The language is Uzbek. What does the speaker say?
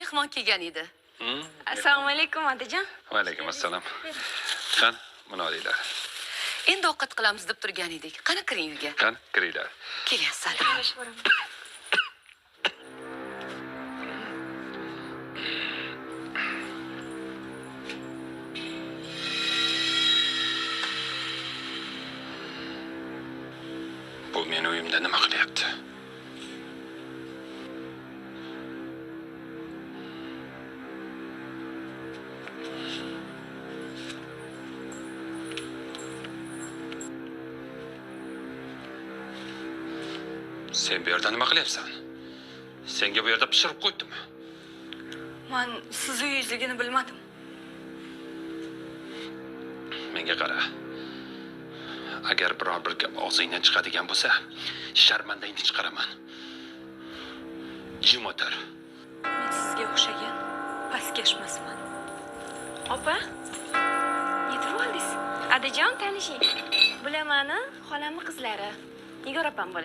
Mehmon kelgan edi. Assalomu alaykum, otajon. Va alaykum assalom. Qani, buni olinglar. Endi ovqat qilamiz deb turgan edik. Qani, kiring uyga. Qani, kiringlar. Keling, Asal. Bu meni uyimda nima qilyapti? Sen bu yerda nima qilyapsan? Senga bu yerda pishirib qo'ydimi? Man siz uyingizligini bilmadim. Menga qara. Agar biror bir gap og'zingdan chiqadigan bo'lsa, sharmandangni chiqaraman. Jim o'tir. Men sizga o'xshagan pastkash emasman. Opa, ne turib oldingiz? Adajon, tanishing. Bular mani xolamni qizlari. Nigor opam bo'ladi.